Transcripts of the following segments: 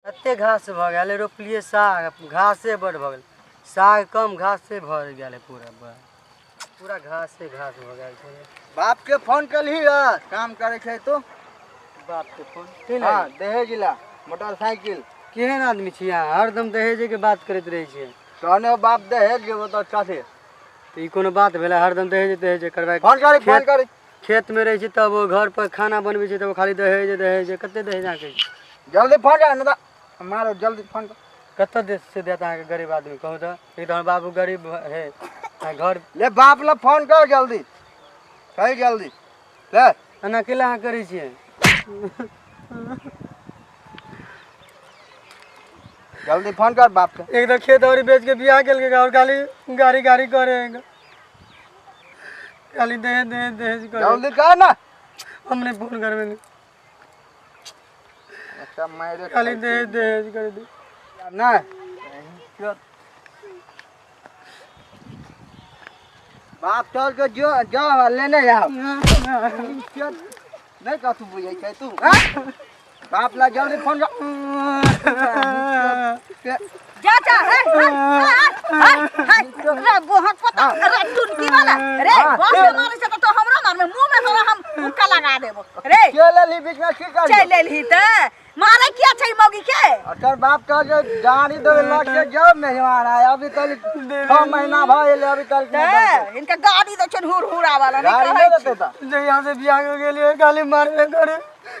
कते घास भऽ गेल रोपलियै साग, घासे बड्ड भऽ गेल। साग कम घासे भऽ गेल है पूरा, पूरा घासे घास भऽ गेल छै। बाप के फोन कलही रह, काम करे छै तो। बाप के फोन के? हाँ, दहेज ला मोटरसाइकिल। केहन आदमी छी अहाँ, हरदम दहेजे के बात करैत रहै छियै। तहने बाप दहेज देबो तऽ कथी? तऽ ई कोनो बात भेलै, हरदम दहेज दहेज करबै? फोन करी, फोन करी। खेत में रहै छी तब, घर पर खाना बनबै छी तब, खाली दहेज दहेज। कते दहेज अहाँके? जल्दी फोन कर, नहि तऽ मारो। जल्दी फोन कर। कतऽ देश से देत अहाँके गरीब आदमी, कहू तऽ? एक तऽ हमर बाबू गरीब है, आ घर ले बाप ला फोन कर जल्दी, सही जल्दी ले। एना केला अहाँ करै छियै? जल्दी फोन कर बाप के। एक तऽ खेत और बेच के बियाह केलकै और खाली गाड़ी गाड़ी करे, खाली दहेज दहेज दहेज करे। जल्दी कर ना। हम नहीं फोन करबे नहीं। अच्छा मारे। खाली दहेज दहेज करे दे। ना बाप चल के जो जो लेने आओ। नहीं कथू बुझै छै तू, हाँ? बाप ला जल्दी फोन कर। जा जा, हे हे हे हे रे बोहत पता रे टुनकी वाला रे। बस के मारे छै त तो हमरो मारमे, मुंह में तोरा हम मुक्का लगा देबो रे। के लेली बीच में, की कर? चल लेलही त मारे किया छै मौगी के? और बाप कह जे गाड़ी देवे लग के जाओ, मेहमान आए अभी तक 6 महीना भ गेलै, अभी तक त इनका गाड़ी दै छै हुर हुरा वाला, नहीं गाड़ी कहै नहि छी। देतै तऽ जहिया से बियाह के गेलियै खाली मारबे करे,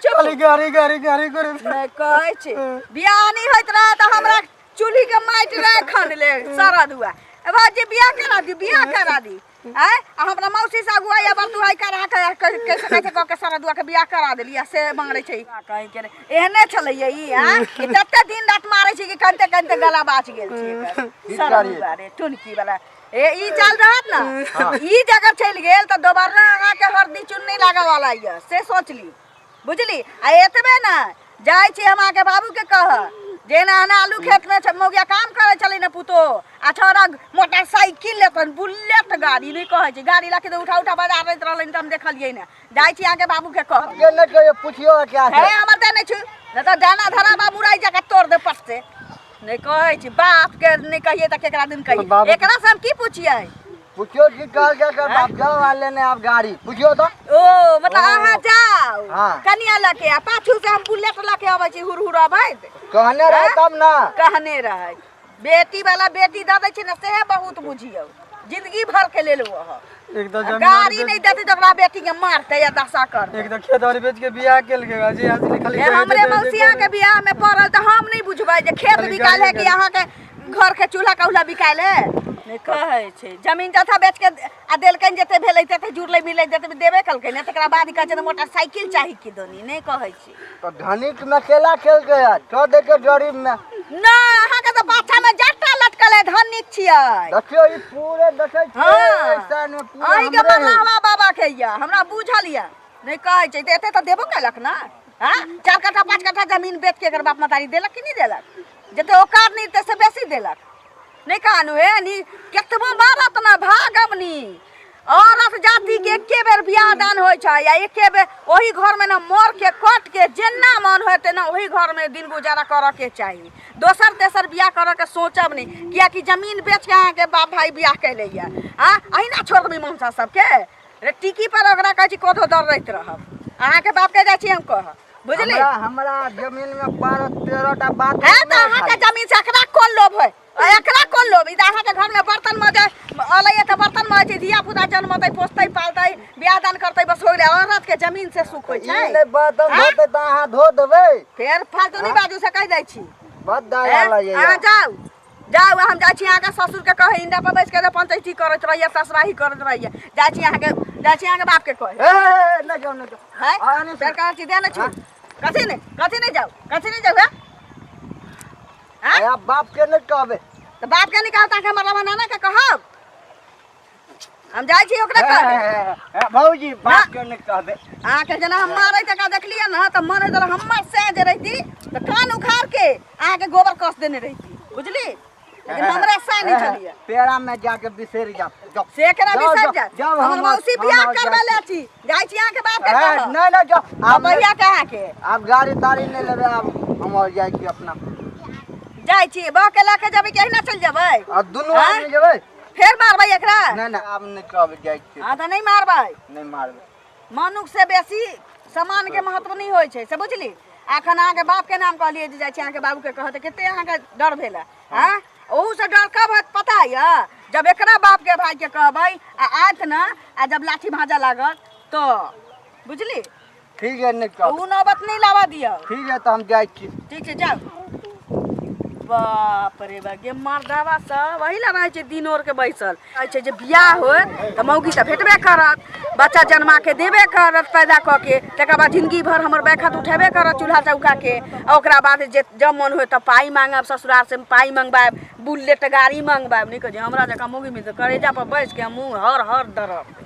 खाली गाड़ी गाड़ी गाड़ी करे। नहि कहै छी, बियाह नहि होइत रहे तऽ हमरा चूल्ही के माटि रहे खनले सरद हुआ। ए भाजी बियाह करा दी, बियाह करा दी। आँय, आ हमरा मौसी से अगुआ या बरदुआई करा के कैसे कैसे कऽ के सरदुआ के बियाह करा देली, आ से मारै छै कहीं के नहि। एहने छलैया ई, आँय, ई तते दिन रात मारै छै कि कनिते कनिते गला बाच गेल छै एकर। की सरदुआ रे टुनकी वाला ए, ई चाल रहत ना, ई जगह चलि गेल तऽ दोबारा अहाँके हरदी चुन्नी लागऽ वाला यऽ, से सोच ली, बुझली? आ एतबे ने जाइ छी हम अहाँके बाबूके कह जे एना एना आलू खेतमे मौगिया काम करै छलै ने पुतोह, आ छौड़ा मोटरसाइकिल लेतन बुलेट गाड़ी, नहि कहै छै गाड़ी लऽ के उठा उठा बाजार लैत रहलै, तऽ हम देखलियै ने। जाइ छी अहाँके बाबूके कह। के नहि कहियो, पुछियो क्या हे हमर तऽ नहि छु, नहि तऽ दाना धरा बाबू राइ जकाँ तोड़ दे पट से। नहि कहै छी, बाप के नहि कहियै तऽ केकरा दिन कहियै? एकरा से हम की पुछियै? पुछियो की कहल के कर बाप जाओ आ लेने आब गाड़ी, पुछियो तो। ओ मतलब अहाँ जाउ हाँ। कनिया लके आ पाछू से हम बुलेट लके अबै छी हुर हुर अबैत। कहने रहे तब ना। कहने रहै बेटी वाला बेटी दऽ दै छै ने, सेहे बहुत बुझियौ जिंदगी भर के लेल ओ अहाँ। एक तऽ जमीन गाड़ी नहि देतै तऽ ओकरा बेटी के मारतै या दशा करतै। एक तऽ खेत और बेच के बियाह केलकै, जे यहाँ से खाली ए हमरे मौसिया के बियाह में पड़ल तऽ हम नहि बुझबै जे खेत खाली बिकायल है गाड़ी कि अहाँके घर के चूल्हा कौल्हा बिकायल है। नहि कहै छै, जमीन जथा बेच के आ देलकनि, जते भेलै तते जुड़लै मिललै, जते देबे केलकै ने, तकरा बाद कहै छै तऽ मोटरसाइकिल चाही कि दोनी। नहि कहै छी। तो धनिक में केला खेल के यार तो देखे गरीब में ना, अहाँके तऽ पाछा में जट्टा लटकल है, धनिक छियै। देखियो ई पूरे देखै छियै। हाँ। ऐसा में पूरे अहींके हमरे है। मरलाहवा बाबा के यऽ, हमरा बुझल यऽ। नहि कहै छै तऽ एते तऽ देबो केलक ने? हाँ, 4 कट्ठा 5 कट्ठा जमीन बेच के एकर बाप मतारी देलक कि नहि देलक? जते औकात नहि तै से बेसी देलक। नहि कहनु हे नी, केतबो मारत ना भागब नी। औरत जाति के एके बेर बियाह दान होइ छै आ एके बेर ओही घर में ना मर के कट के जेना मन होय तेना ओही घर में दिन गुजारा करऽ के चाही। दोसर तेसर बियाह करऽ के सोचब नहि, कियाकि जमीन बेच के अहाँके बाप भाई बियाह कैले यऽ। आ अहिना छोड़ देबै मौसा सबके रे टिकी पर? ओकरा कहै छी कोधो दौड़ैत रहब। अहाँके बाप के जाइ छी हम कहऽ, बुझली? हमरा हमरा जमीन में 12 13 टा बात है तऽ अहाँके जमीन से एकरा कोन लोभ है? आ एकरा कोन लोभ? ई तऽ अहाँके घर में बर्तन मजै अलैया तऽ बर्तन मजै छै, धिया पुता जन्मतै, पोसतै पालतै, बियाह दान करतै, बस हो गेलै। औरत के जमीन से सुख होइ ई छै। नहि बर्तन आँय? धोतै तऽ अहाँ धो देबै। फेर फालतू नहि बाजू से कहि दै छी। बड दया हैं? लगैया। अहाँ जाउ जाउ, हम जाइ छी अहाँके ससुर के कहै। इंडा पर बैस के जे पंचैती करैत रहैया, ससुराही करैत रहैया। जाइ छी अहाँके, जाइ छी अहाँके बाप के कहै। ए, ए, ए, नहि जाउ, नहि जाउ। है आ, नहि। फेर कहै छी दे नहि छी कथी नहि, कथी नहि जाउ, कथी नहि जाउ? हे आँय? आब बाप के नहि कहबै। तऽ बाप के नहि कहब तऽ हमर रवा नाना के कहब। हम जाइ छी ओकरा कहै। ए, ए, भौजी, बाप के नहि कहबै। अहाँके जेना हम मारै तका देखलियै ने तऽ मन होइत रहै हमर सएह जे रहिती तऽ कान उखाड़ के अहाँके गोबर कस देने रहिती, बुझली? लेकिन हमरा सएह नहि छलियै। पेड़ा में जाके बिसरि जाओ, जाओ। से केना जाओ, बिसरि जाओ, जायत? जाओ, हमर मौसी हम बियाह और करबै जाइ ले छी, जाइ छी अहाँके बाप के ए, कहब। नहि नहि जाओ। आब भैया के अहाँके आब गाड़ी ताड़ी नहि लेबै, आब हम और जाइ छी अपना। जाइ छी बह के लऽ के जेबै कि अहिना चलि जेबै आ दुनू आँय? आदमी जेबै फेर मारबै एकरा नहि नहि आब नहि कहबै जाइ छियै हँ तऽ नहि मारबै नहि मारबै मनुख से बेसी सामानके महत्व नहि होइ छै से बुझली एखन अहाँके बापके नाम कहलियै जे जाइ छी अहाँके बाबूके कहत कते अहाँके डर भेल हँ ओहूसँ डर कब होत पता यऽ जब एकरा बापके भाईके कहबै आ आयत ने आ जब लाठी भाँजा लागत तऽ बुझली ठीक है नहि कहब ओ नौबत नहि लाबऽ दियौ ठीक है तऽ हम जाइ छी ठीक छै जाउ बाप रे बा गे मर्दावा सब वही ला रहै छै दिन ओर के बैसल कहै छै जे बियाह होत तऽ मौगी तऽ भेटबे करत बच्चा जन्मा के देबे करत पैदा कऽ के तकर बाद जिंदगी भर हमर बैखत उठेबे करत चूल्हा चौका के आ ओकरा बाद जे जब मन होय तऽ पाइ मांगब ससुराल से पाइ मंगवायब बुलेट गाड़ी मंगवायब नहि कहै छै हमरा जकाँ मौगी मिलतै करेजा पर बैस के हम मुँह हर हर दरब।